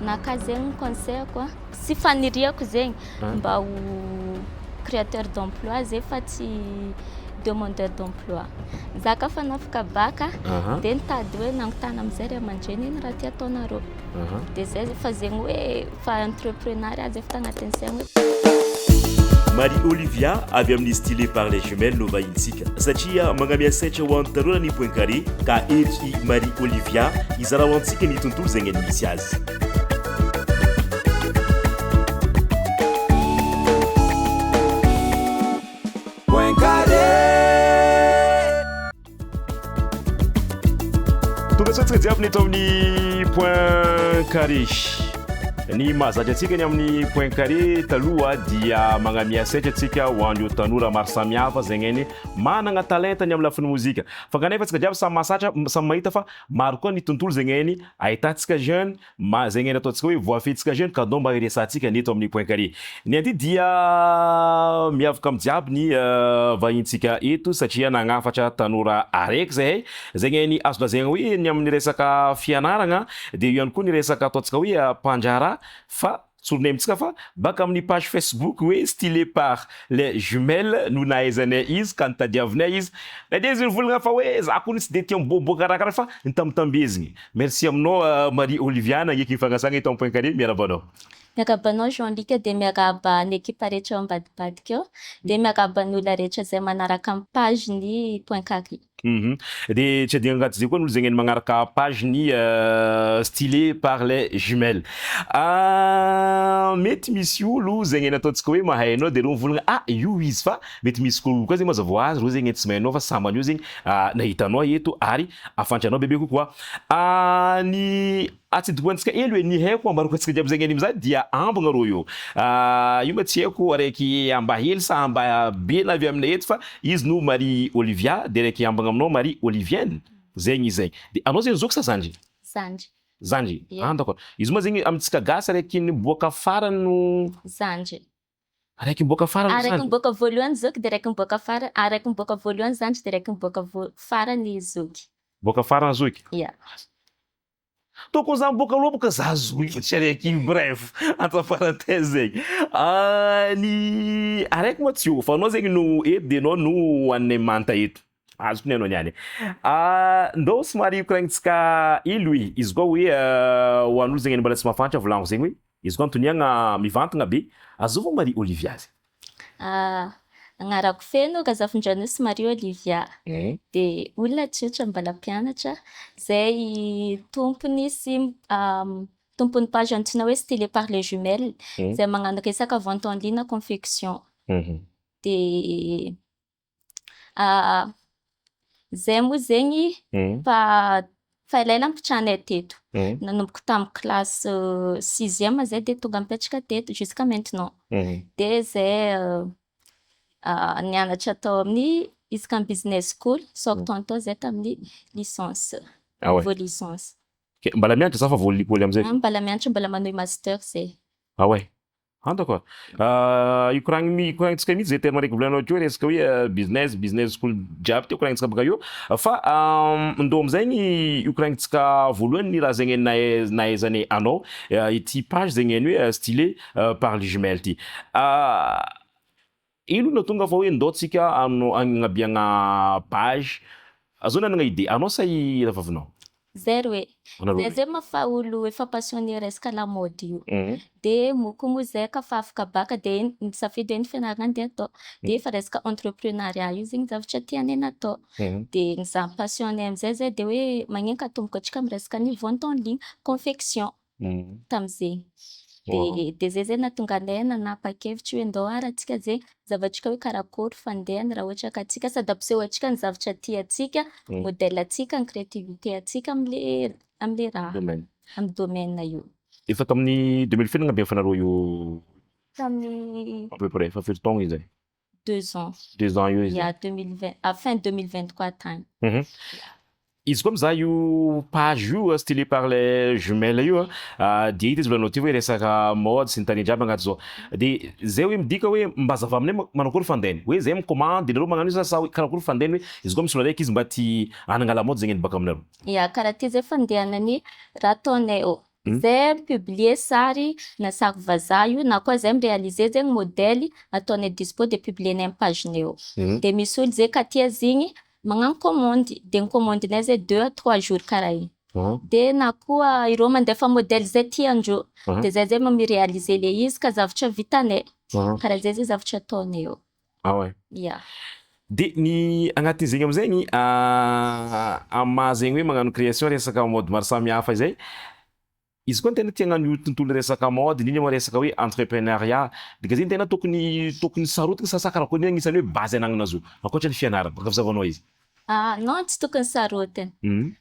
Naka zegny conseil-ko sy faniriako zegny mba ho créateur d'emploi zay fa tsy demandeur d'emploi. Za ka fa nafaka bac de nitady hoe nanontany amizay ray aman-dreny ino raha tia ataonareo de zay fa zegny hoe fa entreprenariat zay efa tagnatin'ny saigny hoe. Marie Olivia avy amin'ny Stylé par les Jumelles no vahintsika satria magnamia saitra ho an'ny tanora ny Point Carré ka eto i Marie Olivia hizara ho antsika ny tontolo izay ny misy azy. Point Carré. Tonga soa antsika jiaby ny eto amin'ny Point Carré. Ny mahazatra antsika ny amin'ny Point Carré taloha dia magnamia saitra antsika ho an'ireo tanora maro samihafa zegny eny managna talenta ny amin'ny lafiny mozika. Fa kanefa antsika jiaby samy mahasatra samy mahita fa maro koa ny tontolo zegny eny ahitantsika jeune Ma zegny ny ataontsika hoe voafehitsika jeune ka ndao mba hiresahantsika ny eto amin'ny point carré. Ny anty dia miavaka amin'ny jiaby ny vahintsika eto satria nagnafatra tanora araiky zahay, zegny ny azo lazaigna hoe ny amin'ny resaka fianaragna de eo ihany koa ny resaka ataontsika hoe mpandraharaha fa tsorinay amintsika fa baka amin'ny page facebook hoe stylé par les jumelles no nahaizanay izy ka nitadiavinay izy na dia izy nivolagna fa hoe za kony tsy de tia miboaboaka raha karaha fa nitambitambiezigny. Merci aminao Marie Olivia nagneky ny fagnasagna eto am Point Carré, miarahaba anao. Miarahaba anao Jean Luc dia miarahaba ny ekipa rehetra ao ambadibadika ao, dia miarahaba ny olona rehetra izay manaraka ny page ny Point Carré. Dia tsy adino agnaty zay koa ny olo zegny magnaraka page ny Stylé par les jumelles. Mety misy olo zegny nataontsika hoe mahay anao de reo mivolagna ah io izy fa mety misy koa olo koa zegny mazava ho azy reo zegny tsy mahay anao fa sambany eo zegny nahita anao eto ary Afantry anao bebe kokoa. Ny atsidoboantsika hely hoe ny haiko ambarako antsika jiaby zegny mizaha dia ambagna rô io. Io ma tsy haiko araiky amba hely sa amba be na avy aminay eto fa izy no Marie Olivia de araiky ambagna aminao Marie Olivienne zegny izy zegny. De anao zegny zoky sa zandry? Zandry. Zandry? Ie. Ah d'accord. Izy moa zegny amintsika gasy araiky niboaka farany no. Zandry. Araiky miboaka farany Araiky zandry. miboaka voalohany zoky de araiky miboaka farany, araiky miboaka voalohany zandry de araiky miboaka vo- farany zoky. Miboaka farany zoky? Ia. Tokony za miboaka aloha boka za zoky fa tsy araiky iny bref entre parenthèse zegny. Ny araiky moa tsy eo fa anao zegny no eto de anao no hoaninay manta eto. Azoko ny anao niany. Ndao somary hikoragnintsika hely hoe izy koa hoe ho an'olo zegny mbola tsy mahafantatra volagniko zegny hoe izy koa antoniagna mivantagna be, azova Marie Olivia zegny? Agnarako feno Razafindranosy Marie Olivia. De olona tsotra mbola mpianatra zay tompony sy tompon'ny page antsoina hoe Stylé par les jumelles zay magnano resaka vente en ligne confection. De Zay moa zegny fa fa elaela nipitranay teto. Nanomboka tamin'ny classe sixième zay de tonga nipetraka teto jusqu'à maintenant. De zay nianatra tao amin'ny ISCAM Business School, sortant tao zay tamin'ny licence, Ah ouais. niveau licence. Ke mbala mianatra sa fa voa l'école amizay? Mbala mianatra, mbala manohy master zay. Ah ouais. Fantako a! Ikoragny ikoragnintsika mihitsy zay terme araiky volaninao teo resaka hoe business, business school jiaby ty koragnintsika bôka io fa ndô am'zaigny ikoragnitsika voalohany ny raha zegny nahay- nahaizanay anao ity page zegny hainy hoe stylé par les jumelles ty. Ino no nahatonga fa hoe ndao tsika ano- agnabiagna page, zao nanagna idée, anao sa i rahavavinao? Zay roe. Anareo Zay roe. zay ma fa olo efa passionné resaka lamaody io. De mo koa moa zay ka fa afaka bac de nisafidy hoe ny fianarana andeha atao. De efa resaka entreprenariat io zegny zavatra tianay natao. De nizaha passion-nay amizay zay de hoe magnino ka atomboko antsika amy resaka ny vente en ligne, confection tam'zegny. De de zay zay nahatonga anay nanapa-kevitry hoe ndao ary antsika zegny zahavantsika hoe karakôry fandehany raha ohatra ka antsika sady ampisehoantsika ny zavatra tiantsika, modèle antsika, ny créativité antsika am'le am'le raha, Domaine. amy domaine io. Efa tamin'ny deux mille firy nagnabefanareo io? Tamin'ny À peu près efa firy taogno izy zay? 2 ans. 2 ans eo izy. Ya, 2020, à fin 2023 tagny. Izy koa mizaha io page io stylé par les jumelles io a, de hita izy volanao ty hoe resaka mode sy ny tariny jiaby agnaty zao. De zay hoe midika hoe mba azava aminay manakôry fandehany? Hoe zay micommande nareo magnano io sa sa hoe karakôry fandehany hoe izy koa misy olo araiky izy mba ty hanagna lamaody zegny baka aminareo? Ya, karaha ty zay fandehanan'ny raha ataonay ao. Zay mi-publier sary, na sary vazaha io na koa zay mi-réaliser zegny modèle ataonay dispo de publier-nay am page-nay ao. De misy olo zay ka tia izy igny magnano commande. De ny commande-nay zay deux à trois jours karaha igny. De na koa ireo mandefa modèle zay tiandreo. De zay zay mi-réaliser le izy ka zavatra vitanay. Karaha zay zay zavatra ataonay eo. Ah ouais. Ya. De ny agnatin'izegny am'zaigny, amy maha zegny hoe magnano création resaka mode maro samihafa zay, izy koa tena tia hagnano io tontolo resaka mode, indrindra moa resaka hoe entrepreneuriat, dika'zegny tena tokony sarotiny sa karakôry agnisan'ny hoe base anagnana zo ankoatran'ny fianarana, baka fizahavanao izy? Ah non, tsy tokony sarotiny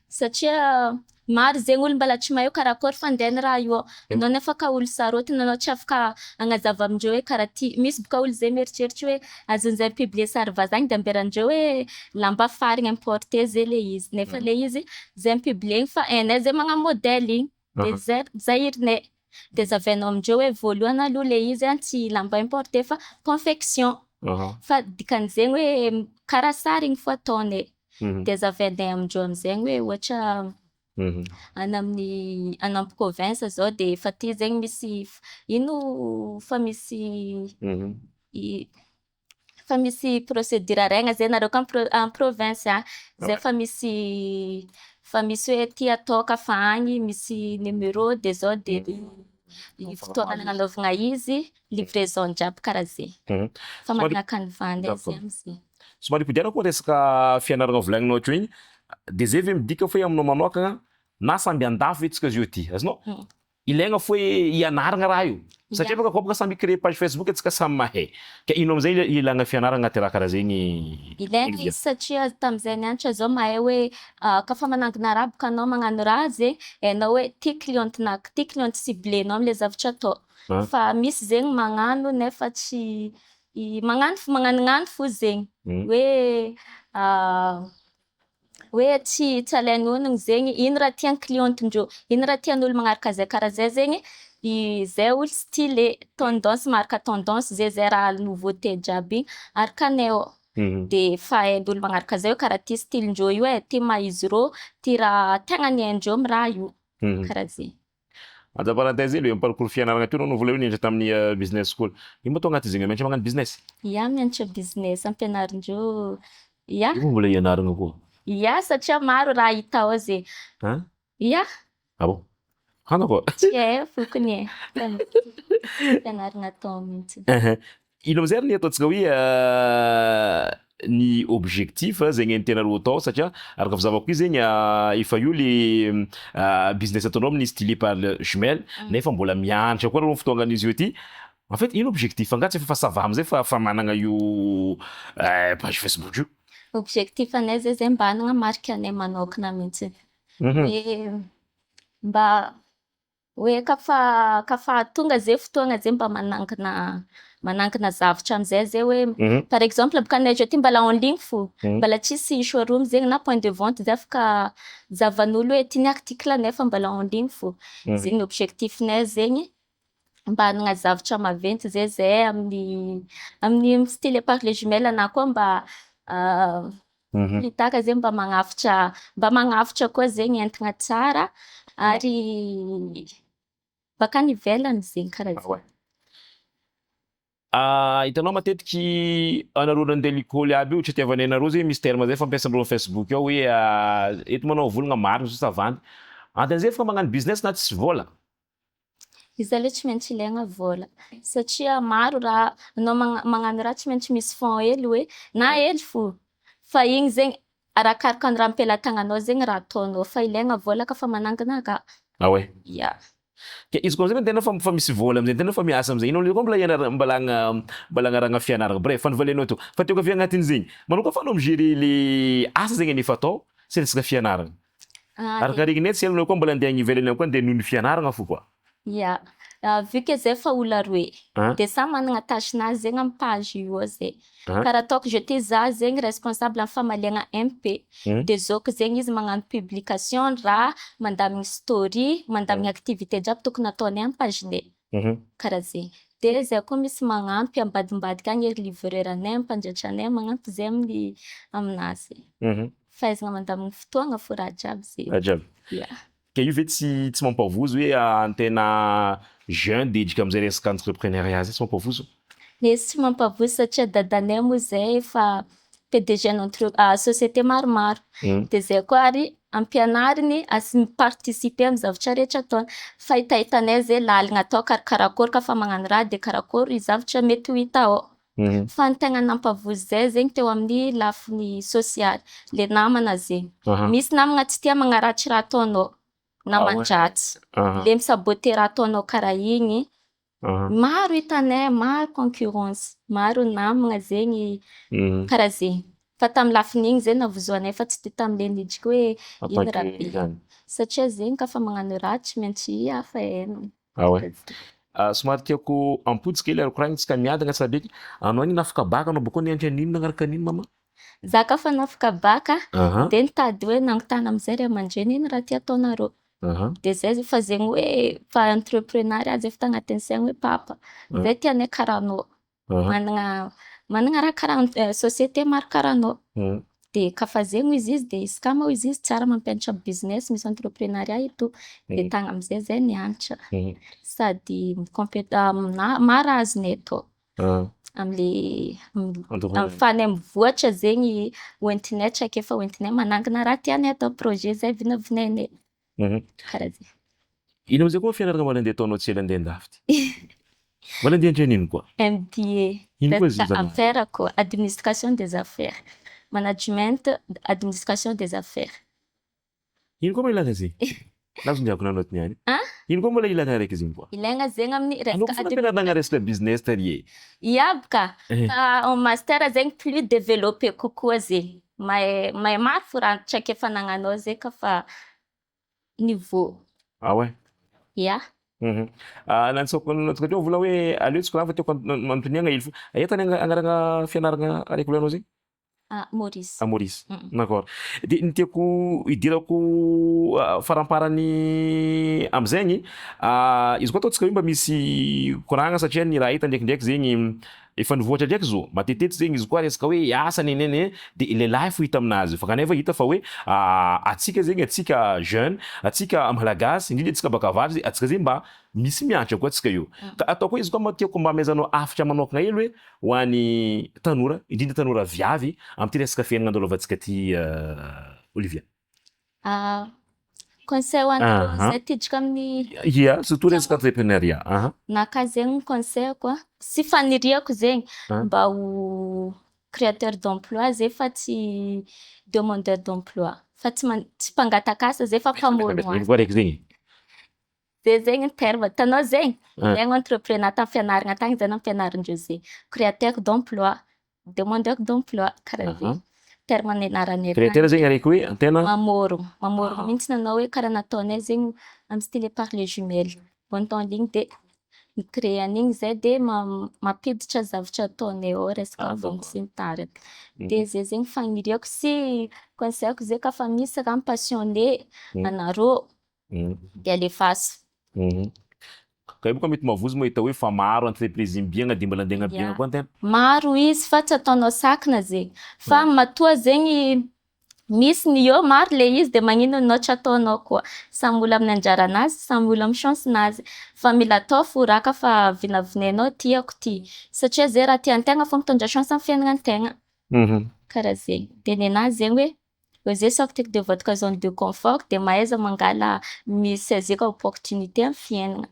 satria maro zegny olo mbala tsy mahay hoe karakôry fandehan'ny raha io. Anao nefa ka olo sarotiny anao tsy afaka hagnazava amindreo hoe karaha ty. Misy boka olo zay mieritreritry hoe azon'zay mi-publier sary vazaha igny de amberandreo hoe lamba afaragna importé zay le izy. Nefa le izy, zay mi-publier igny fa hainay zay magnano modèle igny. De zay zairinay. De azavainao amindreo hoe voalohany aloha le izy a tsy lamba importé fa confection. Fa dikan'zegny hoe karaha sary igny fô ataonay. De azavainay amindreo am'zegny hoe ôhatra any amin'ny any am province zao de efa aty zegny misy ino fa misy fa misy procédure arahigna zay nareo ka am pro- am province agny. Zay fa misy hoe ty atao kafa agny misy numéro de zao de i fotoagna nagnanaovagna izy, livraison jiaby karaha zegny. Fa managna canevas-nay zay am'zegny. Somary impodianako moa resaka fianaragna volagninao teo igny, de zay ve midika fa hoe aminao manôkagna na samby andafy ve tsika zio ty, azonao? Ilaigna fô hoe ianaragna raha io satria bôka kô bôka samby i-créer page Facebook antsika samy mahay, ke ino am'zay le ilagna fianaragna agnaty raha karaha zegny? Ilaigna izy satria tam'zay nianatra zao mahay hoe kaofa manangona raha boka anao magnano raha zegny, hainao hoe ty cliente-na- ty cliente ciblenao am'le zavatra atao. Fa misy zegny magnano nefa tsy i- magnano f- magnanognano fo zegny. Hoe hoe tsy alainy honogno zegny ino raha tian'ny cliente-ndreo, ino raha tian'olo magnaraka zay karaha zay zegny, zay olo stylé, tendance maharaka tendance zay zay raha nouveauté jiaby igny arakanay ao. De fa hain'olo magnaraka zay hoe karaha ty style-ndreo io ai, ty maha izy rô, ty raha tegna ny haindreo amy raha io. Karaha zegny. Entre parenthèse hely, amy parcours fianaragna teo anao nivola hoe nianatra tamin'ny business school, ino moa atao agnatin'izegny mianatra magnano business? Ia, mianatra business ampianarindreo, ia. Io mbola ianaragna koa? Ia, satria maro raha hita ao zegny. Hein? Ia. Ah bon? Hana koa? Tsy hay fokony e. Fianaragna atao mintsy. Ino am'zay ary ny ataontsika hoe ny objectif zegny tianareo atao satria araka fizavako io zegny efa io le business ataonao amin'ny Stylé par le jumelle, nefa mbola mianatra koa reo fotoagnan'izy io ty. En fait ino objectif? Anga tsy efa ça va am'zay fa managna io page Facebook io? Objectif anay zay zay mba hanagna marque anay manôkagna mintsy. Hoe mba hoe kafa tonga zay fotoagna zay mba manangana zavatra am'zay zay hoe par exemple boka anay zao ty mbala en ligne fô, mbala tsisy showroom zegny na point de vente zay afaka zahavan'olo hoe ty ny article anay fa mbala en ligne fô. Zegny objectif-nay zegny mba hanagna zavatra maventy zay zahay amin'ny Stylé par les jumelles na koa mba plus tard zegny mba magnafatra koa zegny entagna tsara ary baka any ivelany zegny, karaha zegny. Hitanao matetiky anareo nandeha l'école aby io, tsy itiavanay anareo zegny misy terme zay fampiasandreo am Facebook ao hoe eto manao volagna marina sa vandy, antan'zay fa magnano business na tsisy vôla? Izy aloha tsy maintsy ilaigna vôla satria maro raha anao magnano raha tsy maintsy misy fonds hely hoe, na hely fô. Fa igny zegny arakaraka ny raha am-pelatagnanao zegny raha ataonao fa ilaigna vôla kaofa manangana raha. Ah ouais? Ia. Ke izy koa am'zay tena fa misy vôla am'zay tena fa miasa am'zay, ino koa mbola ianara- mbola agnarahana fianaragna, bref fa nivalianao teo. Fa tiako avy agnatin'izegny, manao koa afahanao mi-gérer le asa zegny nefa atao sy resaka fianaragna? Araka regninay tsy hainao koa mbola andeha agny ivelany agny koa andeha noho ny fianaragna fo koa. Ia, vu que zay fa olo aroe, Hein? de samy managna tâche-nazy zegny amy page io ao zay. Hein? Karaha ataoko zao ty, za zegny responsable amy famaliagna MP. De zôko zegny izy magnano publication raha, mandamigny story, mandamigny activité jiaby tokony ataonay amy page-nay. Karaha zegny. De zay koa misy magnampy ambadimbadika agny ery livreur anay, mpanjaitranay magnampy zay amin'ny aminazy. Fahaizagna mandamigny fotoagna fô raha jiaby zegny. Raha jiaby. Ia. Ka io ve tsy tsy mampavozo hoe antena jeune de hiditra am'zay resaka entrepreneuriat zay, tsy mampavozo? Izy tsy mampavozo satria dadanay moa zay efa PDG n'entre- société maromaro. De zay koa ary ampianariny asy mi-participer amy zavatra rehetra ataony. Fa hitahitanay zay làlagna atao karakarakôry kafa magnano raha de karakôry zavatra mety ho hita ao. Fa ny tegna nampavozo zay zegny teo amin'ny lafiny sosialy, le namana zegny. Misy namagna tsy tia magnaratsy raha ataonao, naman-dratsy. Le mi-saboter raha ataonao karaha igny. Maro hitanay, maro concurrence, maro namagna zegny karaha zegny. Fa tamy lafiny igny zay nahavozo anay fa tsy de tamile nidriky hoe ino raha be. Satria zegny kafa magnano raha tsy maintsy hafa hainao. Ah ouais. Somary tiako ampodika kely ary koragnitsika miadana tsabeky. Anao igny nafaka bacc anao bakeo nianatra n'ino nagnaraka an'ino mama? Za kafa nafaka bacc de nitady hoe nagnontany amizay ray aman-dreny ino raha tia ataonareo. De zay fa zegny hoe fa entrepreneuriat zay efa tagnatin'ny saigny hoe papa zay tianay karaha anao. Managna managna raha karaha société maro karaha anao. De kafa zegny hozy izy de izy ka moa hozy izy tsara mampianatra business misy entrepreneuriat et tout. De tagny amizay zay nianatra. Sady mi-complet- maro raha azonay atao. Amle ahafahanay mivoatra zegny, hoentinay traikefa hoentinay manangana raha tianay atao, projet zay vinavinainay. Karaha zay. Ino amizay koa fianarana mbola andeha ataonao tsy ela andeha andafy ty? Mbola andeha hianatra an'ino koa? MBA. Ino koa izy io Resaka zany? affaire koa, administration des affaires. Management, administration des affaires. Ino koa mbola ilana zegny? Lazondiako nanao ty niany. Hein? Ino koa mbola ilana raiky zegny koa? Ilaigna zegny amin'ny Anao resaka koa fa nampianarana resaka business tary e. Iaby ka. Eh. Fa en master zegny plus développé kokoa zegny. Mahay mahay maro fo raha traikefa anagnanao zay kafa niveau. Ah ouais? Ya. Nantsoko nantsoko teo vola hoe aleo tsy koragna fa tiako anontaniagna hely fo. Aia tany agnarana fianaragna araiky volanao zegny? Ah, Maurice. À Maurice. D'accord. De ny tiako idirako faramparany am'zaigny, izy koa ataontsika hoe mba misy koragna satria ny raha hita ndraikindraiky zegny efa nivoatra ndraiky zao, matetitetika zegny izy koa resaka hoe asa nenene de lehilahy fo hita aminazy fa kanefa hita fa hoe atsika zegny atsika jeune, atsika malagasy, indrindra antsika baka avaratra, atsika zegny mba misy mianatra koa atsika io. Ka ataoko hoe izy koa mba tiako mba amezanao hafatra manokagna hely hoe ho an'ny tanora, indrindra tanora viavy am'ty resaka fiainana andalovantsika ty, Olivia. Ah, conseil ho an'ireo zay tidrika amin'ny Ia, surtout resaka entrepreneuriat. Aha. Naka zegny conseil-ko a, sy faniriako zegny mba ho créateur d'emploi zay fa tsy demandeur d'emploi. Fa tsy man- tsy mpangataka asa zay fa mpamôrogno Ino asa. koa raiky zegny? Zay zegny ny terme, hitanao zegny? Zegny entrepreneur tamy fianaragna tagny zay nampianarindreo zegny. Créateur d'emploi, demandeur d'emploi, karaha zegny. Terme nianaranay tagny. Créateur zegny araiky hoe antena Mamôrogno, mamôrogno mihitsy anao hoe karaha nataonay zegny amy style par les jumelles. Vente en ligne de mi-créer an'igny zay de mampiditra zavatra ataonay ao resaka vente sy ny tariny. De zay zegny faniriako sy conseil-ko zay kafa misy raha mi-passionner anareo de alefaso. Ka io boka mety mahavozo mahita hoe fa maro entreprise mibiagna de mbola andeha agnabiagna koa antena. Maro izy fa tsy ataonao sakana zegny. Fa matoa zegny misy ny eo maro le izy de magnino anao tsy ataonao koa. Samy olo amin'ny anjaranazy, samy olo amin'ny chance-nazy. Fa mila atao fo raha kafa vinavinainao tiako ty. Satria zay raha tian-tegna fô mitondra chance amy fiaignanantegna. Karaha zegny. De nenazy zegny hoe osez sortir de votre zone de confort de mahaiza mangala mi-saisir opportunité amy fiaignana.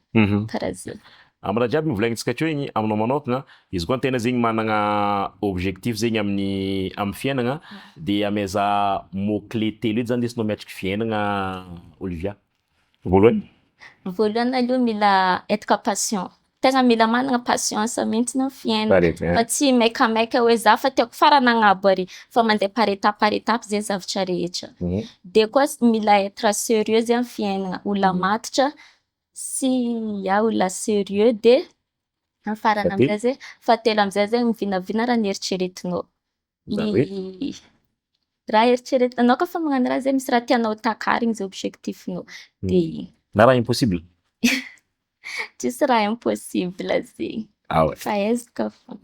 Karaha zegny. Amy raha jiaby novolagnintsika teo igny, aminao manokagna, izy koa antena zegny managna objectif zegny amin'ny amy fiainagna, de ameza mot clé telo edy zany ndesinao miatriky fiainagna, Olivia. Voalohany? Voalohany aloha mila être patient. Tegna mila managna patience mihitsy amy fiainana. Faharetana. Fa tsy maikamaika hoe za fa tiako farany agnabo ary. Fa mandeha par étape par étape zay zavatra rehetra. De koa mila être sérieux zay amy fiainana. Olona matotra sy ia olona sérieux de amy farany Fahatelo? amizay zay, fahatelo amizay zegny mivinavina raha nieritreretinao. Zany hoe? Ny raha eritreretinao, anao kaofa magnano raha zay misy raha tianao takarigny zay objectif-nao. De igny. Na raha impossible? Tsisy raha impossible zegny. Ah ouais. Fa ezaka fô.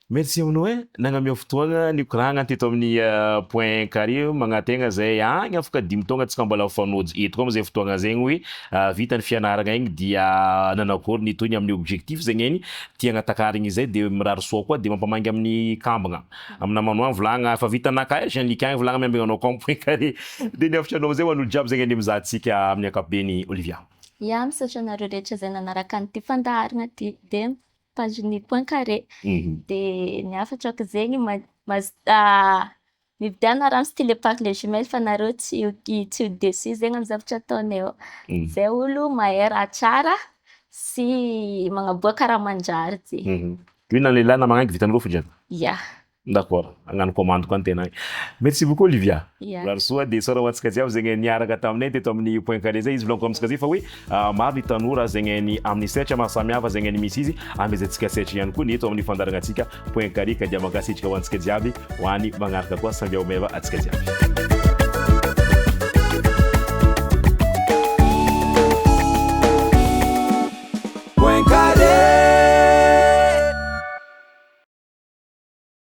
Merci aminao e, nagnamia fotoagna nikoragna teto amin'ny Point Carré. Magnategna zay agny afaka 5 taogna antsika mbola mifanojy eto koa am'zay fotoagna zegny hoe vita ny fianaragna igny, dia nanakôry ny tohiny amin'ny objectif zegny eny tiagna takarigny zay. De mirary soa koa, de mampamangy amin'ny kambagna amina manoa volagna fa vita anakahy Jean Luc agny, volagna miambigna anao koa amin'ny Point Carré. De ny hafitry anao am'zay ho an'olo jiaby zegny andeha mizaha antsika amin'ny ankapobeny, Olivia. Ya, misaotra anareo rehetra zay nanaraka an'ity fandaharana ty de page ny Point Carré. De ny hafatrako zegny mividiana rano style par les jumelles fa nareo tsy ho déçu zegny amy zavatra ataonay ao. Zay olo mahay raha tsara sy magnaboaka raha manjary ty. Io na lehilahy na magnangy vitanareo fo jiaby. Ya. D'accord, hagnano commande koa antena agny. Merci beaucoup, Olivia. Ya. Mirary soa, de isaorana ho antsika jiaby zegny niaraka taminay teto amin'ny Point Carré zay izy. Volaniko amintsika zay fa hoe maro ny tanora zegny ny amin'ny sehatra maro samihafa zegny ny misy izy amezantsika sehatra ihany koa ny eto amin'ny fandaharanantsika Point Carré, ka dia mankasitraka ho antsika jiaby ho any magnaraka koa, samby ao meva antsika jiaby.